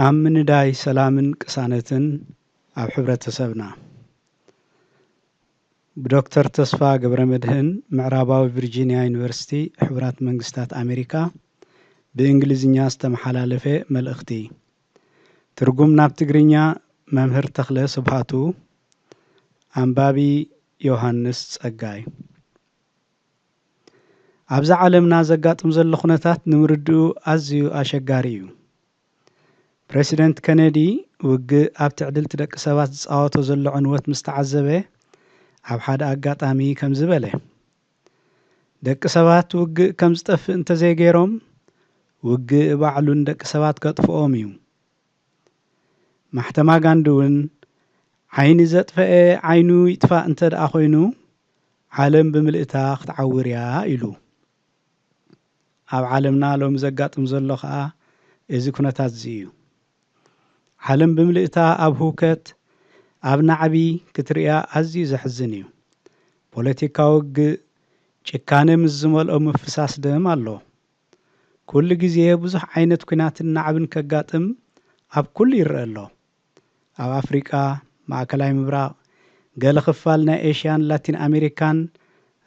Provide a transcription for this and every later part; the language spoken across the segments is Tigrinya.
ኣብ ምንዳይ ሰላምን ቅሳነትን ኣብ ሕብረተሰብና። ብዶክተር ተስፋ ገብረመድህን፣ ምዕራባዊ ቪርጂንያ ዩኒቨርሲቲ፣ ሕቡራት መንግስታት ኣሜሪካ፣ ብእንግሊዝኛ ዝተመሓላለፈ መልእኽቲ። ትርጉም ናብ ትግርኛ፣ መምህር ተኽለ ስብሃቱ። ኣንባቢ፣ ዮሃንስ ጸጋይ። ኣብዛ ዓለምና ዘጋጥም ዘሎ ኩነታት ንምርድኡ ኣዝዩ ኣሸጋሪ እዩ። ፕረሲደንት ከነዲ፣ ውግእ ኣብ ትዕድልቲ ደቂ ሰባት ዝጻወቶ ዘሎ ዕንወት ምስ ተዓዘበ፣ ኣብ ሓደ ኣጋጣሚ ከምዚ በለ፣ "ደቂ ሰባት ውግእ ከም ዝጠፍእ እንተዘይገይሮም፣ ውግእ ባዕሉ ንደቂ ሰባት ከጥፍኦም እዩ።" ማሕተማ ጋንዲ እውን፣ "ዓይኒ ዘጥፈአ ዓይኑ ይጥፋእ እንተ ደኣ ኮይኑ፣ ዓለም ብምልእታ ክትዓውር እያ" ኢሉ። ኣብ ዓለምና ሎሚ ዘጋጥም ዘሎ ኸኣ እዚ ኩነታት እዚ እዩ። ዓለም ብምልእታ ኣብ ህውከት፣ ኣብ ናዕቢ ክትርእያ ኣዝዩ ዘሕዝን እዩ። ፖለቲካዊ ውግእ፣ ጭካነ ምስ ዝመልኦ ምፍሳስ ደም ኣሎ። ኩሉ ግዜ ብዙሕ ዓይነት ኲናትን ናዕብን ከጋጥም ኣብ ኩሉ ይረአ ኣሎ። ኣብ ኣፍሪቃ፣ ማእከላይ ምብራቕ፣ ገለ ክፋል ናይ ኤሽያን ላቲን ኣሜሪካን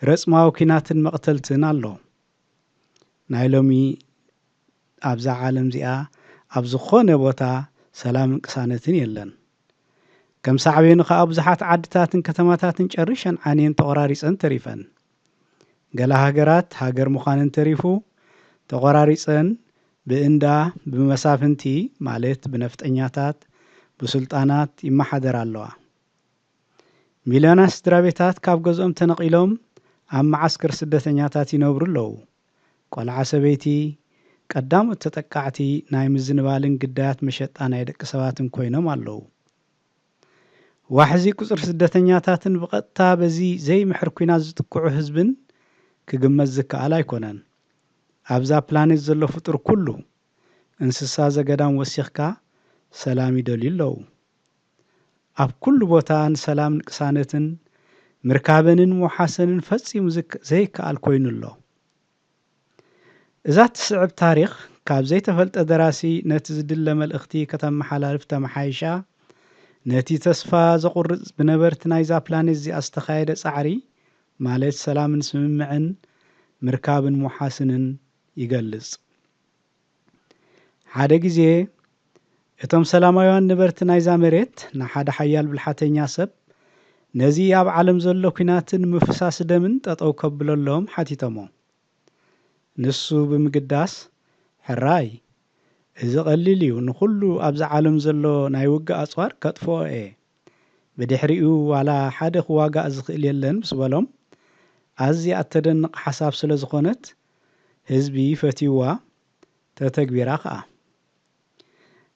ረጽማዊ ኲናትን መቕተልትን ኣሎ። ናይ ሎሚ ኣብዛ ዓለም እዚኣ ኣብ ዝኾነ ቦታ ሰላምን ቅሳነትን የለን። ከም ሳዕቤኑ ኸኣ ብዙሓት ዓድታትን ከተማታትን ጨሪሸን ዓንየን ተቖራሪጸን ተሪፈን። ገለ ሃገራት ሃገር ምዃነን ተሪፉ ተቖራሪጸን ብእንዳ ብመሳፍንቲ ማለት ብነፍጠኛታት ብሱልጣናት ይመሓደራ ኣለዋ። ሚልዮናት ስድራ ቤታት ካብ ገዝኦም ተነቒሎም ኣብ መዓስከር ስደተኛታት ይነብሩ ኣለዉ። ቆልዓ ሰበይቲ ቀዳሞት ተጠቃዕቲ ናይ ምዝንባልን ግዳያት መሸጣ ናይ ደቂ ሰባትን ኮይኖም ኣለዉ። ዋሕዚ ቁጽሪ ስደተኛታትን ብቐጥታ በዚ ዘይምሕር ኲናት ዝጥቅዑ ህዝብን ክግመት ዝከኣል ኣይኮነን። ኣብዛ ፕላኔት ዘሎ ፍጡር ኩሉ፣ እንስሳ ዘገዳም ወሲኽካ፣ ሰላም ይደልዩ ኣለዉ። ኣብ ኩሉ ቦታ ንሰላምን ቅሳነትን ምርካበንን ምውሓሰንን ፈጺሙ ዝክ-፣ ዘይከኣል ኮይኑ ኣሎ። እዛ ትስዕብ ታሪኽ ካብ ዘይተፈልጠ ደራሲ ነቲ ዝድለ መልእኽቲ ከተመሓላልፍ ተመሓይሻ፣ ነቲ ተስፋ ዘቑርጽ ብነበርቲ ናይዛ ፕላኔት እዚኣ ዝተኻየደ ጻዕሪ፣ ማለት ሰላምን ስምምዕን ምርካብን ምውሓስንን ይገልጽ። ሓደ ግዜ እቶም ሰላማውያን ነበርቲ ናይዛ መሬት ንሓደ ሓያል ብልሓተኛ ሰብ ነዚ ኣብ ዓለም ዘሎ ኲናትን ምፍሳስ ደምን ጠጠው ከብለሎም ሓቲቶሞ። ንሱ ብምግዳስ፣ "ሕራይ፣ እዚ ቀሊል እዩ፣ ንኹሉ ኣብዚ ዓለም ዘሎ ናይ ውግእ ኣጽዋር ከጥፍኦ እየ። ብድሕሪኡ ዋላ ሓደ ክዋጋእ ዝኽእል የለን" ምስ በሎም፣ ኣዝያ እተደንቕ ሓሳብ ስለ ዝኾነት፣ ህዝቢ ፈትይዋ፣ ተተግቢራ ኸኣ።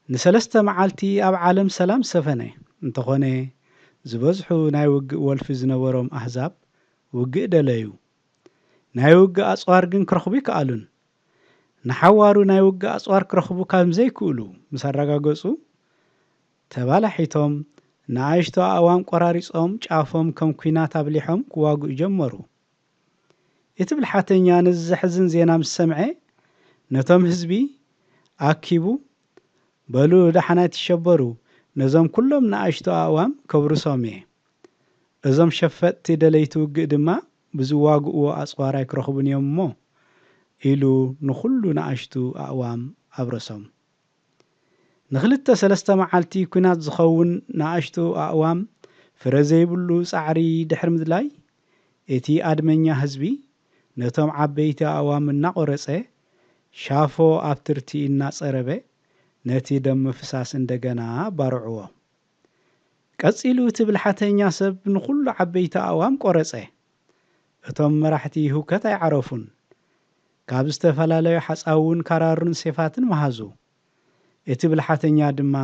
ንሰለስተ መዓልቲ ኣብ ዓለም ሰላም ሰፈነ። እንተኾነ፣ ዝበዝሑ ናይ ውግእ ወልፊ ዝነበሮም ኣህዛብ ውግእ ደለዩ። ናይ ውግእ ኣጽዋር ግን ክረኽቡ ይከኣሉን። ንሓዋሩ ናይ ውግእ ኣጽዋር ክረኽቡ ከም ዘይክእሉ ምስ ኣረጋገጹ፣ ተባላሒቶም ንኣሽቱ ኣእዋም ቆራሪጾም ጫፎም ከም ኲናት ኣብሊሖም ክዋግኡ ጀመሩ። እቲ ብልሓተኛ ነዚ ዘሕዝን ዜና ምስ ሰምዐ፣ ነቶም ህዝቢ ኣኪቡ፣ "በሉ ደሓን ኣይትሸበሩ፣ ነዞም ኩሎም ንኣሽቱ ኣእዋም ከብርሶም እየ። እዞም ሸፈጥቲ ደለይቲ ውግእ ድማ ብዝዋግእዎ ኣጽዋር ኣይክረኽቡን እዮም እሞ" ኢሉ ንኹሉ ንኣሽቱ ኣእዋም ኣብረሶም። ንኽልተ ሰለስተ መዓልቲ ኲናት ዝኸውን ንኣሽቱ ኣእዋም ፍረ ዘይብሉ ጻዕሪ ድሕሪ ምድላይ፣ እቲ ኣድመኛ ህዝቢ ነቶም ዓበይቲ ኣእዋም እናቖረጸ፣ ሻፎ ኣብትርቲ እናጸረበ፣ ነቲ ደም ምፍሳስ እንደገና ኣባርዕዎ። ቀጺሉ እቲ ብልሓተኛ ሰብ ንኹሉ ዓበይቲ ኣእዋም ቆረጸ። እቶም መራሕቲ ህውከት ኣይዓረፉን። ካብ ዝተፈላለዩ ሓጻውን ካራሩን ሴፋትን መሃዙ። እቲ ብልሓተኛ ድማ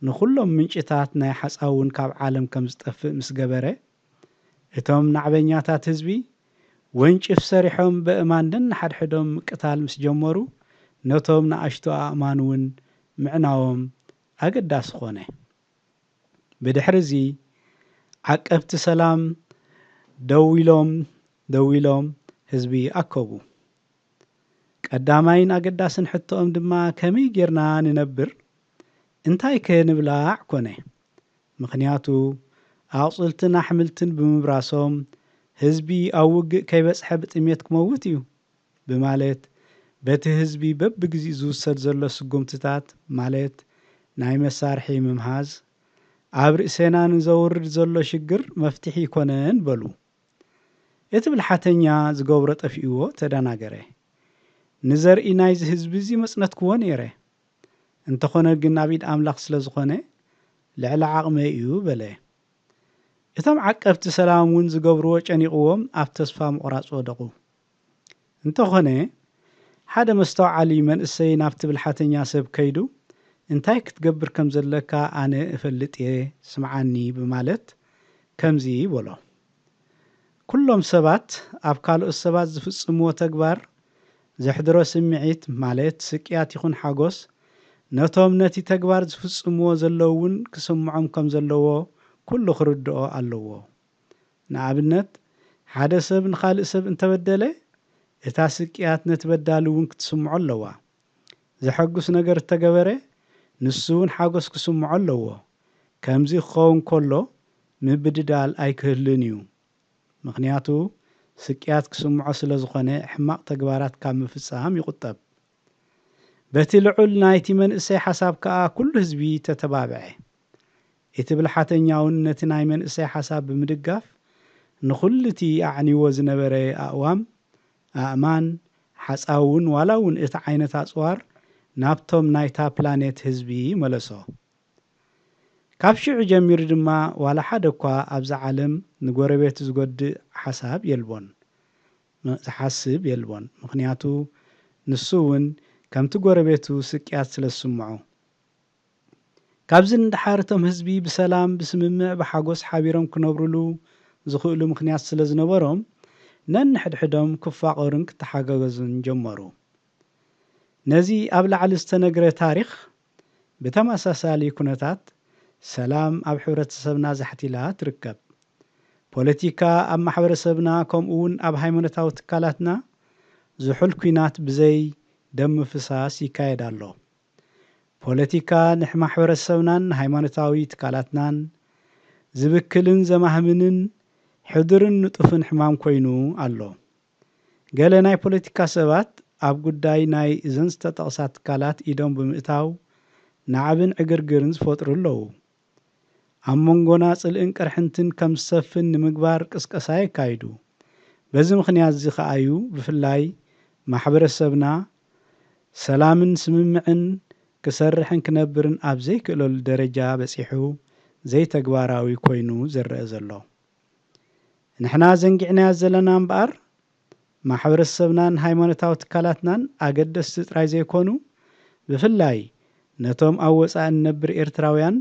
ንኹሎም ምንጭታት ናይ ሓጻውን ካብ ዓለም ከም ዝጠፍእ ምስ ገበረ፣ እቶም ናዕበኛታት ህዝቢ ወንጭፍ ሰሪሖም በእማን ነንሓድሕዶም ምቅታል ምስ ጀመሩ፣ ነቶም ንኣሽቱ ኣእማን እውን ምዕናዎም ኣገዳሲ ኾነ። ብድሕሪ እዚ፣ ዓቀብቲ ሰላም ደው ኢሎም፣ ደው ኢሎም ህዝቢ ኣከቡ። ቀዳማይን ኣገዳስን ሕቶኦም ድማ፣ "ከመይ ጌርና ንነብር?" እንታይ ከ ንብላዕ ኮነ? ምኽንያቱ ኣቑጽልትን ኣሕምልትን ብምብራሶም ህዝቢ ኣብ ውግእ ከይበጽሐ ብጥሜት ክመውት እዩ ብማለት በቲ ህዝቢ በብግዚኡ ዝውሰድ ዘሎ ስጉምትታት ማለት ናይ መሳርሒ ምምሃዝ ኣብ ርእሴና ንዘውርድ ዘሎ ሽግር መፍትሒ ኣይኮነን በሉ። እቲ ብልሓተኛ ዝገብሮ ጠፊእዎ ተደናገረ። ንዘርኢ ናይዚ ህዝቢ እዚ መጽነትክዎ ነይረ። እንተኾነ ግን ኣብ ኢድ ኣምላኽ ስለ ዝኾነ ልዕሊ ዓቕመይ እዩ በለ። እቶም ዓቀብቲ ሰላም እውን ዝገብርዎ ጨኒቕዎም ኣብ ተስፋ ምቑራጽ ወደቑ። እንተኾነ ሓደ መስተውዓሊ መንእሰይ ናብቲ ብልሓተኛ ሰብ ከይዱ እንታይ ክትገብር ከም ዘለካ ኣነ እፈልጥ እየ፣ ስምዓኒ ብማለት ከምዚ በሎ። ኩሎም ሰባት ኣብ ካልኦት ሰባት ዝፍጽምዎ ተግባር ዘሕድሮ ስምዒት ማለት ስቅያት ይኹን ሓጎስ ነቶም ነቲ ተግባር ዝፍጽምዎ ዘለዉ እውን ክስምዖም ከም ዘለዎ ኩሉ ክርድኦ ኣለዎ። ንኣብነት ሓደ ሰብ ንኻልእ ሰብ እንተበደለ እታ ስቅያት ነቲ በዳሊ እውን ክትስምዖ ኣለዋ። ዘሐጉስ ነገር እተገበረ ንሱ እውን ሓጎስ ክስምዖ ኣለዎ። ከምዚ ክኸውን ከሎ ምብድዳል ኣይክህልን እዩ። ምኽንያቱ ስቅያት ክስምዖ ስለ ዝኾነ ሕማቕ ተግባራት ካብ ምፍጻም ይቑጠብ። በቲ ልዑል ናይቲ መንእሰይ ሓሳብ ከኣ ኩሉ ህዝቢ ተተባብዐ። እቲ ብልሓተኛ እውን ነቲ ናይ መንእሰይ ሓሳብ ብምድጋፍ ንኹሉ እቲ ኣዕንይዎ ዝነበረ ኣእዋም፣ ኣእማን፣ ሓጻውን ዋላ እውን እቲ ዓይነት ኣጽዋር ናብቶም ናይታ ፕላኔት ህዝቢ መለሶ። ካብ ሽዑ ጀሚሩ ድማ ዋላ ሓደ እኳ ኣብዛ ዓለም ንጎረቤቱ ዝጎድእ ሓሳብ የልቦን፣ ዝሓስብ የልቦን። ምኽንያቱ ንሱ እውን ከምቲ ጎረቤቱ ስቅያት ስለ ዝስምዖ። ካብዚ ንደሓር እቶም ህዝቢ ብሰላም፣ ብስምምዕ፣ ብሓጎስ ሓቢሮም ክነብሩሉ ዝኽእሉ ምኽንያት ስለ ዝነበሮም ነንሕድሕዶም ክፋቐሩን ክተሓጋገዙን ጀመሩ። ነዚ ኣብ ላዕሊ ዝተነግረ ታሪኽ ብተመሳሳሊ ኩነታት ሰላም ኣብ ሕብረተሰብና ዛሕቲላ ትርከብ። ፖለቲካ ኣብ ማሕበረሰብና ከምኡ እውን ኣብ ሃይማኖታዊ ትካላትና ዝሑል ኲናት ብዘይ ደም ምፍሳስ ይካየድ ኣሎ። ፖለቲካ ንማሕበረሰብናን ሃይማኖታዊ ትካላትናን ዝብክልን ዘማህምንን ሕዱርን ንጡፍን ሕማም ኮይኑ ኣሎ። ገለ ናይ ፖለቲካ ሰባት ኣብ ጉዳይ ናይ እዘን ዝተጠቕሳ ትካላት ኢዶም ብምእታው ናዕብን ዕግርግርን ዝፈጥሩ ኣለዉ። ኣብ መንጎና ጽልእን ቅርሕንትን ከም ዝሰፍን ንምግባር ቅስቀሳ የካይዱ። በዚ ምኽንያት እዚ ከኣ እዩ ብፍላይ ማሕበረሰብና ሰላምን ስምምዕን ክሰርሕን ክነብርን ኣብ ዘይክእለሉ ደረጃ በጺሑ ዘይተግባራዊ ኮይኑ ዝረአ ዘሎ። ንሕና ዘንጊዕናዮ ዘለና እምበኣር ማሕበረሰብናን ሃይማኖታዊ ትካላትናን ኣገደስቲ ጥራይ ዘይኮኑ ብፍላይ ነቶም ኣብ ወጻኢ እንነብር ኤርትራውያን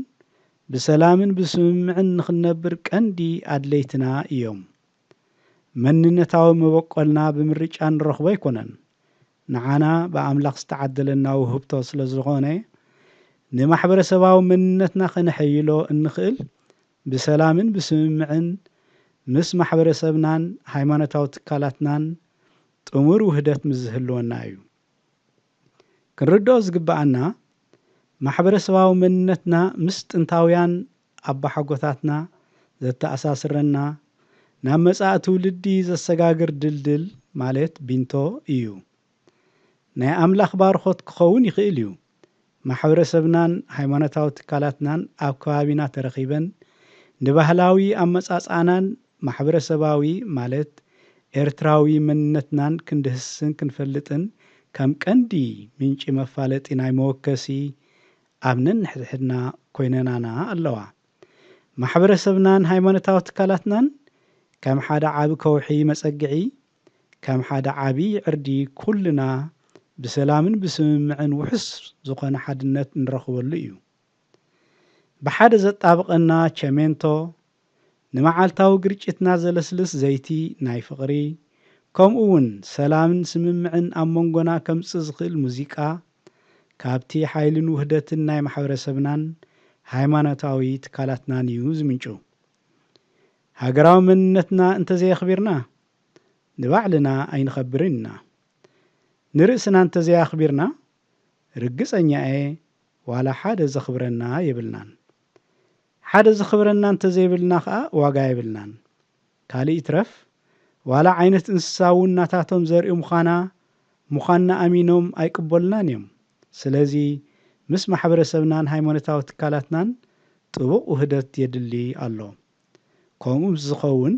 ብሰላምን ብስምምዕን ንኽንነብር ቀንዲ ኣድለይትና እዮም። መንነታዊ መበቆልና ብምርጫ ንረኽቦ ኣይኮነን። ንዓና ብኣምላኽ ዝተዓደለና ውህብቶ ስለ ዝኾነ ንማሕበረሰባዊ መንነትና ከነሐይሎ እንኽእል ብሰላምን ብስምምዕን ምስ ማሕበረሰብናን ሃይማኖታዊ ትካላትናን ጥሙር ውህደት ምስ ዝህልወና እዩ። ክንርድኦ ዝግብኣና ማሕበረሰባዊ መንነትና ምስ ጥንታውያን ኣባሓጎታትና ዘተኣሳስረና ናብ መጻኢ ትውልዲ ዘሰጋግር ድልድል ማለት ቢንቶ እዩ። ናይ ኣምላኽ ባርኾት ክኸውን ይኽእል እዩ። ማሕበረሰብናን ሃይማኖታዊ ትካላትናን ኣብ ከባቢና ተረኺበን ንባህላዊ ኣመጻጽኣናን ማሕበረሰባዊ ማለት ኤርትራዊ መንነትናን ክንድህስስን ክንፈልጥን ከም ቀንዲ ምንጪ መፋለጢ ናይ መወከሲ ኣብ ነንሕድሕድና ኮይነናና ኣለዋ። ማሕበረሰብናን ሃይማኖታዊ ትካላትናን ከም ሓደ ዓቢ ከውሒ መጸግዒ፣ ከም ሓደ ዓቢ ዕርዲ ኩልና ብሰላምን ብስምምዕን ውሑስ ዝኾነ ሓድነት ንረኽበሉ እዩ። ብሓደ ዘጣብቐና ቸሜንቶ፣ ንመዓልታዊ ግርጭትና ዘለስልስ ዘይቲ ናይ ፍቕሪ፣ ከምኡ እውን ሰላምን ስምምዕን ኣብ መንጎና ከምጽእ ዝኽእል ሙዚቃ፣ ካብቲ ሓይልን ውህደትን ናይ ማሕበረሰብናን ሃይማኖታዊ ትካላትናን እዩ ዝምንጩ። ሃገራዊ መንነትና እንተዘየኽቢርና፣ ንባዕልና ኣይንኸብርን ኢና። ንርእስና እንተዘየኣኽቢርና፣ ርግጸኛ እየ ዋላ ሓደ ዘኽብረና የብልናን። ሓደ ዘኽብረና እንተዘይብልና ኸኣ ዋጋ የብልናን። ካልእ ይትረፍ፣ ዋላ ዓይነት እንስሳ እውን ናታቶም ዘርኢ ምዃና፣ ምዃንና ኣሚኖም ኣይቅበሉናን እዮም። ስለዚ ምስ ማሕበረሰብናን ሃይማኖታዊ ትካላትናን ጥቡቕ ውህደት የድሊ ኣሎ። ከምኡ ምስ ዝኸውን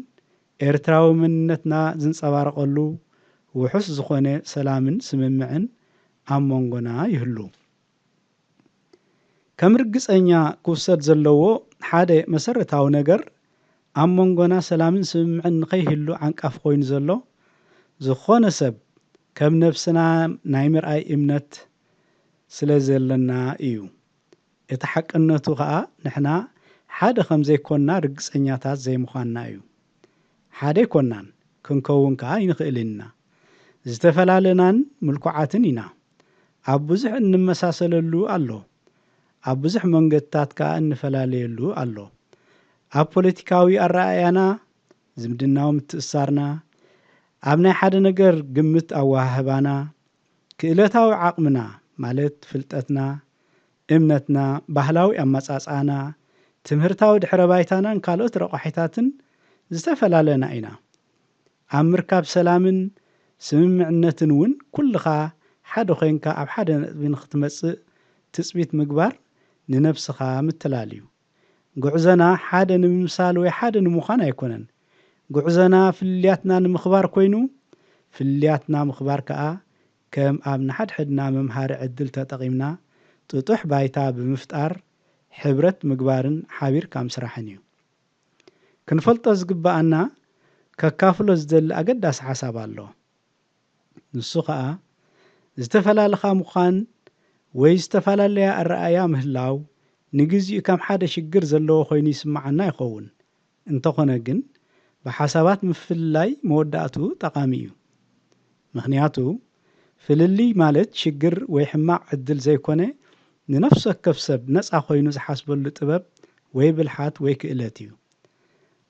ኤርትራዊ መንነትና ዝንጸባረቐሉ ውሑስ ዝኾነ ሰላምን ስምምዕን ኣብ መንጎና ይህሉ። ከም ርግጸኛ ክውሰድ ዘለዎ ሓደ መሰረታዊ ነገር ኣብ መንጎና ሰላምን ስምምዕን ንኸይህሉ ዓንቃፊ ኮይኑ ዘሎ ዝኾነ ሰብ ከም ነብስና ናይ ምርኣይ እምነት ስለ ዘለና እዩ። እቲ ሓቅነቱ ኸኣ ንሕና ሓደ ከም ዘይኮንና ርግጸኛታት ዘይምዃንና እዩ። ሓደ ኣይኮንናን፣ ክንከውን ከኣ ኣይንኽእልን ኢና። ዝተፈላለናን ምልኩዓትን ኢና። ኣብ ብዙሕ እንመሳሰለሉ ኣሎ። ኣብ ብዙሕ መንገድታት ከኣ እንፈላለየሉ ኣሎ። ኣብ ፖለቲካዊ ኣረኣእያና፣ ዝምድናዊ ምትእስሳርና፣ ኣብ ናይ ሓደ ነገር ግምት ኣወሃህባና፣ ክእለታዊ ዓቕምና ማለት ፍልጠትና፣ እምነትና፣ ባህላዊ ኣመጻጽኣና፣ ትምህርታዊ ድሕረ ባይታናን ካልኦት ረቋሒታትን ዝተፈላለና ኢና። ኣብ ምርካብ ሰላምን ስምምዕነትን እውን ኩልኻ ሓደ ኮይንካ ኣብ ሓደ ነጥቢ ንክትመጽእ ትጽቢት ምግባር ንነብስኻ ምትላል እዩ። ጉዕዞና ሓደ ንምምሳል ወይ ሓደ ንምዃን ኣይኮነን። ጉዕዞና ፍልልያትና ንምኽባር ኮይኑ፣ ፍልልያትና ምኽባር ከኣ ከም ኣብ ንሓድሕድና መምሃሪ ዕድል ተጠቒምና ጥጡሕ ባይታ ብምፍጣር ሕብረት ምግባርን ሓቢርካ ምስራሕን እዩ። ክንፈልጦ ዝግብኣና ከካፍሎ ዝደሊ ኣገዳሲ ሓሳብ ኣሎ። ንሱ ኸኣ ዝተፈላለኻ ምዃን ወይ ዝተፈላለያ ኣረኣእያ ምህላው ንግዚኡ ከም ሓደ ሽግር ዘለዎ ኮይኑ ይስምዓና ይኸውን። እንተኾነ ግን ብሓሳባት ምፍልላይ መወዳእትኡ ጠቓሚ እዩ። ምኽንያቱ ፍልልይ ማለት ሽግር ወይ ሕማቕ ዕድል ዘይኮነ ንነፍሲ ወከፍ ሰብ ነጻ ኮይኑ ዝሓስበሉ ጥበብ ወይ ብልሓት ወይ ክእለት እዩ።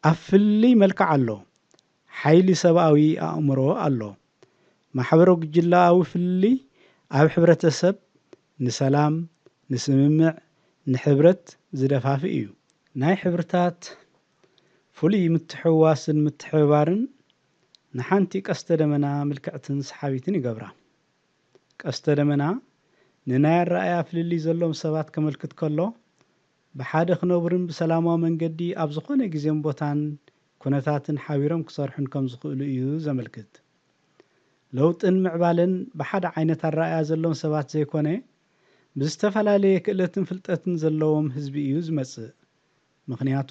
ኣብ ፍልልይ መልክዕ ኣሎ። ሓይሊ ሰብኣዊ ኣእምሮ ኣሎ። ማሕበረ ጉጅለኣዊ ፍልልይ ኣብ ሕብረተሰብ ንሰላም፣ ንስምምዕ፣ ንሕብረት ዝደፋፍእ እዩ። ናይ ሕብርታት ፍሉይ ምትሕውዋስን ምትሕብባርን ንሓንቲ ቀስተ ደመና ምልክዕትን ሰሓቢትን ይገብራ። ቀስተ ደመና ንናይ ኣረኣእያ ፍልልይ ዘሎም ሰባት ከመልክት ከሎ፣ ብሓደ ክነብሩን ብሰላማዊ መንገዲ ኣብ ዝኾነ ግዜን ቦታን ኩነታትን ሓቢሮም ክሰርሑን ከም ዝኽእሉ እዩ ዘመልክት። ለውጥን ምዕባለን ብሓደ ዓይነት ኣረኣእያ ዘሎም ሰባት ዘይኮነ፣ ብዝተፈላለየ ክእለትን ፍልጠትን ዘለዎም ህዝቢ እዩ ዝመጽእ። ምኽንያቱ፣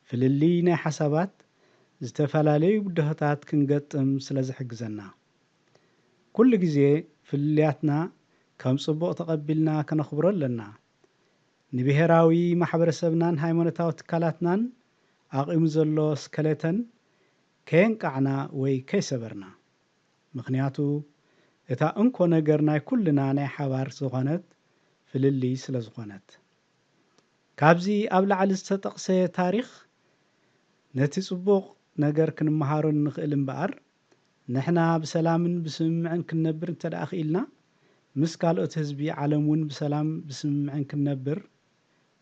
ፍልልይ ናይ ሓሳባት ዝተፈላለዩ ብድሆታት ክንገጥም ስለ ዝሕግዘና። ኩሉ ግዜ ፍልልያትና ከም ጽቡቕ ተቐቢልና ከነኽብሮ ኣለና። ንብሄራዊ ማሕበረሰብናን ሃይማኖታዊ ትካላትናን ኣቑሙ ዘሎ ስከለተን ከየንቃዕና ወይ ከይሰበርና። ምኽንያቱ፣ እታ እንኮ ነገር ናይ ኩልና ናይ ሓባር ዝኾነት ፍልልይ ስለ ዝኾነት። ካብዚ ኣብ ላዕሊ ዝተጠቕሰ ታሪኽ ነቲ ጽቡቕ ነገር ክንመሃሮ ንኽእል እምበኣር፣ ንሕና ብሰላምን ብስምምዕን ክንነብር እንተ ደኣ ክኢልና፣ ምስ ካልኦት ህዝቢ ዓለም እውን ብሰላም ብስምምዕን ክንነብር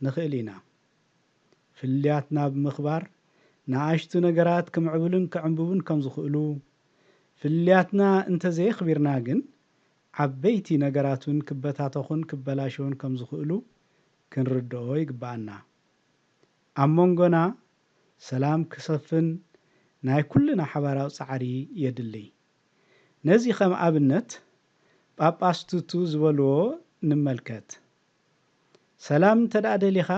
ንኽእል ኢና። ፍልልያትና ብምኽባር፣ ንኣሽቱ ነገራት ክምዕብሉን ክዕንብቡን ከም ዝኽእሉ፣ ፍልልያትና እንተ ዘየኽቢርና ግን፣ ዓበይቲ ነገራት እውን ክበታተኹን ክበላሸዉን ከም ዝኽእሉ ክንርድኦ ይግብኣና። ኣብ መንጎና ሰላም ክሰፍን ናይ ኩልና ሓባራዊ ጻዕሪ የድሊ። ነዚ ከም ኣብነት ጳጳስ ቱቱ ዝበልዎ ንመልከት። ሰላም እንተ ደኣ ደሊኻ፣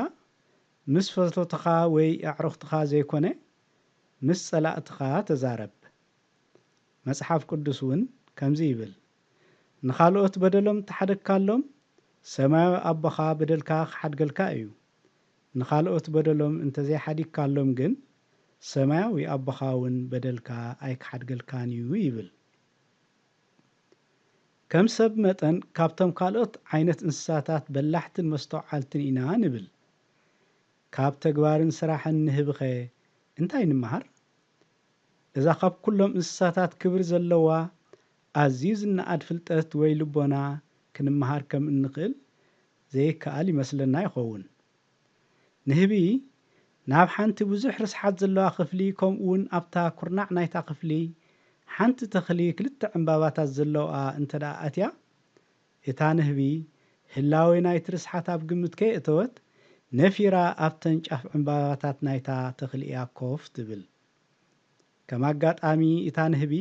ምስ ፈተውትኻ ወይ ኣዕሩኽትኻ ዘይኮነ፣ ምስ ጸላእትኻ ተዛረብ። መጽሓፍ ቅዱስ እውን ከምዚ ይብል፣ "ንኻልኦት በደሎም ተሓደግካሎም፣ ሰማያዊ ኣቦኻ በደልካ ክሓድገልካ እዩ። ንኻልኦት በደሎም እንተ ዘይሓዲግካሎም ግን፣ ሰማያዊ ኣቦኻ እውን በደልካ ኣይክሓድገልካን እዩ" ይብል። ከም ሰብ መጠን ካብቶም ካልኦት ዓይነት እንስሳታት በላሕትን መስተውዓልትን ኢና ንብል። ካብ ተግባርን ስራሕን ንህብኸ እንታይ ንምሃር? እዛ ካብ ኩሎም እንስሳታት ክብሪ ዘለዋ ኣዝዩ ዝነኣድ ፍልጠት ወይ ልቦና ክንመሃር ከም እንኽእል ዘይከኣል ይመስለና ይኸውን። ንህቢ ናብ ሓንቲ ብዙሕ ርስሓት ዘለዋ ክፍሊ፣ ከምኡውን ኣብታ ኩርናዕ ናይታ ክፍሊ ሓንቲ ተኽሊ ክልተ ዕምባባታት ዘለዋ እንተ ደኣ ኣትያ፣ እታ ንህቢ ህላዌ ናይቲ ርስሓት ኣብ ግምት ከየእተወት፣ ነፊራ ኣብተን ጫፍ ዕምባባታት ናይታ ተኽሊ እያ ኮፍ ትብል። ከም ኣጋጣሚ፣ እታ ንህቢ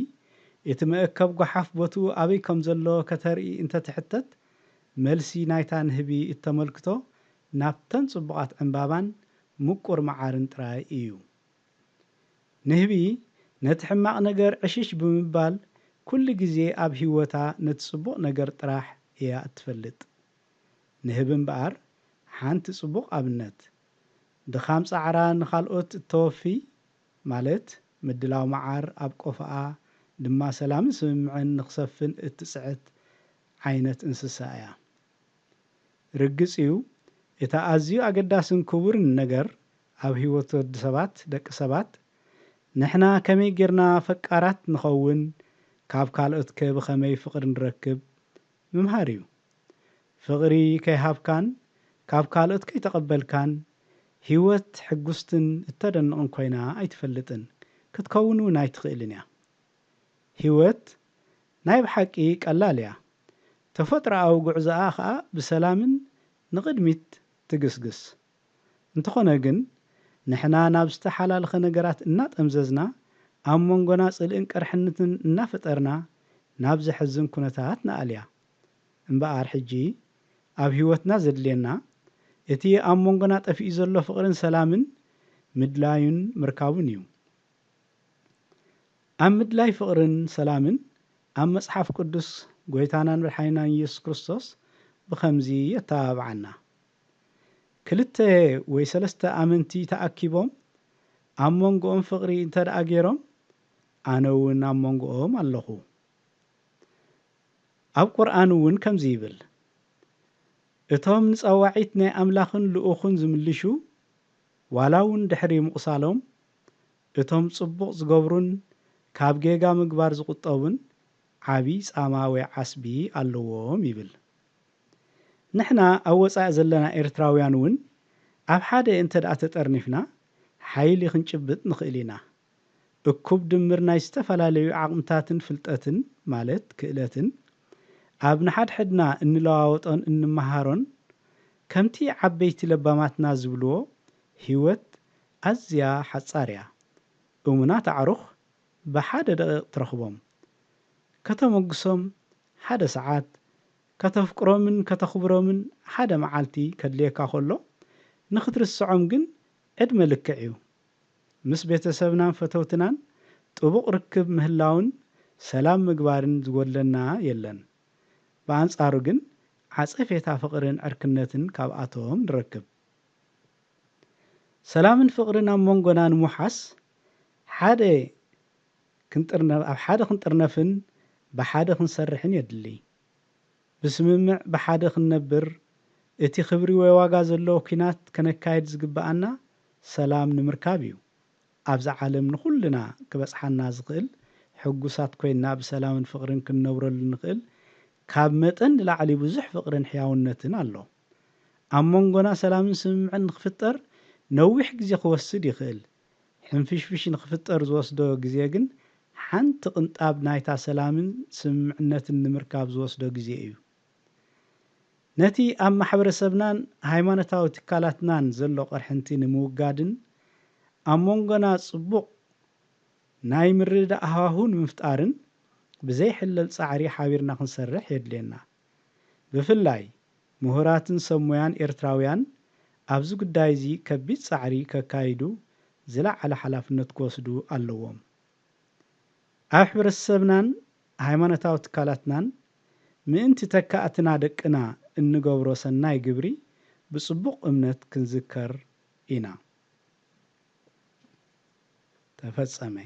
እቲ መእከብ ጓሓፍ ቦትኡ ኣበይ ከም ዘሎ ከተርኢ እንተ ትሕተት፣ መልሲ ናይታ ንህቢ እተመልክቶ ናብተን ጽቡቓት ዕምባባን ምቁር መዓርን ጥራይ እዩ። ንህቢ ነቲ ሕማቕ ነገር ዕሽሽ ብምባል፣ ኩሉ ግዜ ኣብ ህይወታ ነቲ ጽቡቕ ነገር ጥራሕ እያ እትፈልጥ። ንህቢ እምበኣር ሓንቲ ጽቡቕ ኣብነት። ድኻም ጻዕራ ንኻልኦት እተወፊ፣ ማለት ምድላው መዓር ኣብ ቆፎኣ ድማ ሰላምን ስምምዕን ንኽሰፍን እትጽዕት ዓይነት እንስሳ እያ። ርግጽ እዩ፣ እቲ ኣዝዩ ኣገዳስን ክቡርን ነገር ኣብ ህይወት ወዲ ሰባት፣ ደቂ ሰባት፣ ንሕና ከመይ ጌርና ፈቃራት ንኸውን፣ ካብ ካልኦት ከ ብኸመይ ፍቕሪ ንረክብ ምምሃር እዩ። ፍቕሪ ከይሃብካን ካብ ካልኦት ከይተቐበልካን፣ ህይወት ሕጉስትን እተደንቕን ኮይና ኣይትፈልጥን፣ ክትከውን እውን ኣይትኽእልን እያ። ህይወት ናይ ብሓቂ ቀላል እያ። ተፈጥሮኣዊ ጉዕዞኣ ኸኣ ብሰላምን ንቕድሚት ትግስግስ። እንተኾነ ግን፣ ንሕና ናብ ዝተሓላለኸ ነገራት እናጠምዘዝና፣ ኣብ መንጎና ጽልእን ቅርሕንትን እናፈጠርና፣ ናብ ዘሕዝን ኩነታት ንኣልያ። እምበኣር ሕጂ ኣብ ህይወትና ዘድልየና፣ እቲ ኣብ መንጎና ጠፊኡ ዘሎ ፍቕርን ሰላምን ምድላዩን ምርካቡን እዩ። ኣብ ምድላይ ፍቕርን ሰላምን ኣብ መጽሓፍ ቅዱስ፣ ጎይታናን መድሓኒናን ኢየሱስ ክርስቶስ ብኸምዚ የተባብዓና። ክልተ ወይ ሰለስተ ኣመንቲ ተኣኪቦም ኣብ መንጎኦም ፍቕሪ እንተ ደኣ ገይሮም፣ ኣነ እውን ኣብ መንጎኦም ኣለኹ። ኣብ ቁርኣን እውን ከምዚ ይብል፣ እቶም ንጸዋዒት ናይ ኣምላኽን ልኡኹን ዝምልሹ፣ ዋላ እውን ድሕሪ ምቑሳሎም፣ እቶም ጽቡቕ ዝገብሩን ካብ ጌጋ ምግባር ዝቑጠቡን ዓቢ ጻማ ወይ ዓስቢ ኣለዎም ይብል። ንሕና ኣብ ወጻኢ ዘለና ኤርትራውያን እውን ኣብ ሓደ እንተ ደኣ ተጠርኒፍና፣ ሓይሊ ክንጭብጥ ንኽእል ኢና። እኩብ ድምር ናይ ዝተፈላለዩ ዓቕምታትን ፍልጠትን፣ ማለት ክእለትን፣ ኣብ ንሓድሕድና እንለዋወጦን እንመሃሮን፣ ከምቲ ዓበይቲ ለባማትና ዝብልዎ፣ ህይወት ኣዝያ ሓጻር እያ። እሙናት ኣዕሩኽ ብሓደ ደቂቕ ትረኽቦም። ከተመጉሶም ሓደ ሰዓት፣ ከተፍቅሮምን ከተኽብሮምን ሓደ መዓልቲ ከድልየካ ከሎ፣ ንኽትርስዖም ግን ዕድመ ልክዕ እዩ። ምስ ቤተሰብናን ፈተውትናን ጥቡቕ ርክብ ምህላውን ሰላም ምግባርን ዝጎድለና የለን። ብኣንጻሩ ግን፣ ዓጸፌታ ፍቕርን ዕርክነትን ካብኣቶም ንረክብ። ሰላምን ፍቕርን ኣብ መንጎና ንምውሓስ፣ ሓደ ክንጥርነ-፣ ኣብ ሓደ ክንጥርነፍን ብሓደ ክንሰርሕን የድሊ። ብስምምዕ ብሓደ ክንነብር፣ እቲ ክብሪ ወይ ዋጋ ዘለዎ ኲናት ከነካይድ ዝግብኣና ሰላም ንምርካብ እዩ። ኣብዛ ዓለም ንኹልና ክበጽሓና ዝኽእል፣ ሕጉሳት ኮይንና ብሰላምን ፍቕርን ክንነብረሉ ንኽእል፣ ካብ መጠን ንላዕሊ ብዙሕ ፍቕርን ሕያውነትን ኣሎ። ኣብ መንጎና ሰላምን ስምምዕን ንኽፍጠር ነዊሕ ግዜ ክወስድ ይኽእል። ሕንፍሽፍሽ ንኽፍጠር ዝወስዶ ግዜ ግን ሓንቲ ቅንጣብ ናይታ ሰላምን ስምምዕነትን ንምርካብ ዝወስዶ ግዜ እዩ። ነቲ ኣብ ማሕበረሰብናን ሃይማኖታዊ ትካላትናን ዘሎ ቅርሕንቲ ንምውጋድን ኣብ መንጎና ጽቡቕ ናይ ምርድዳእ ሃዋሁ ንምፍጣርን ብዘይሕለል ጻዕሪ ሓቢርና ክንሰርሕ የድልየና። ብፍላይ ምሁራትን ሰብ ሞያን ኤርትራውያን ኣብዚ ጉዳይ እዚ ከቢድ ጻዕሪ ከካይዱ ዝለዓለ ሓላፍነት ክወስዱ ኣለዎም። ኣብ ሕብረተሰብናን ሃይማኖታዊ ትካላትናን ምእንቲ ተካእትና ደቅና እንገብሮ ሰናይ ግብሪ ብጽቡቕ እምነት ክንዝከር ኢና። ተፈጸመ።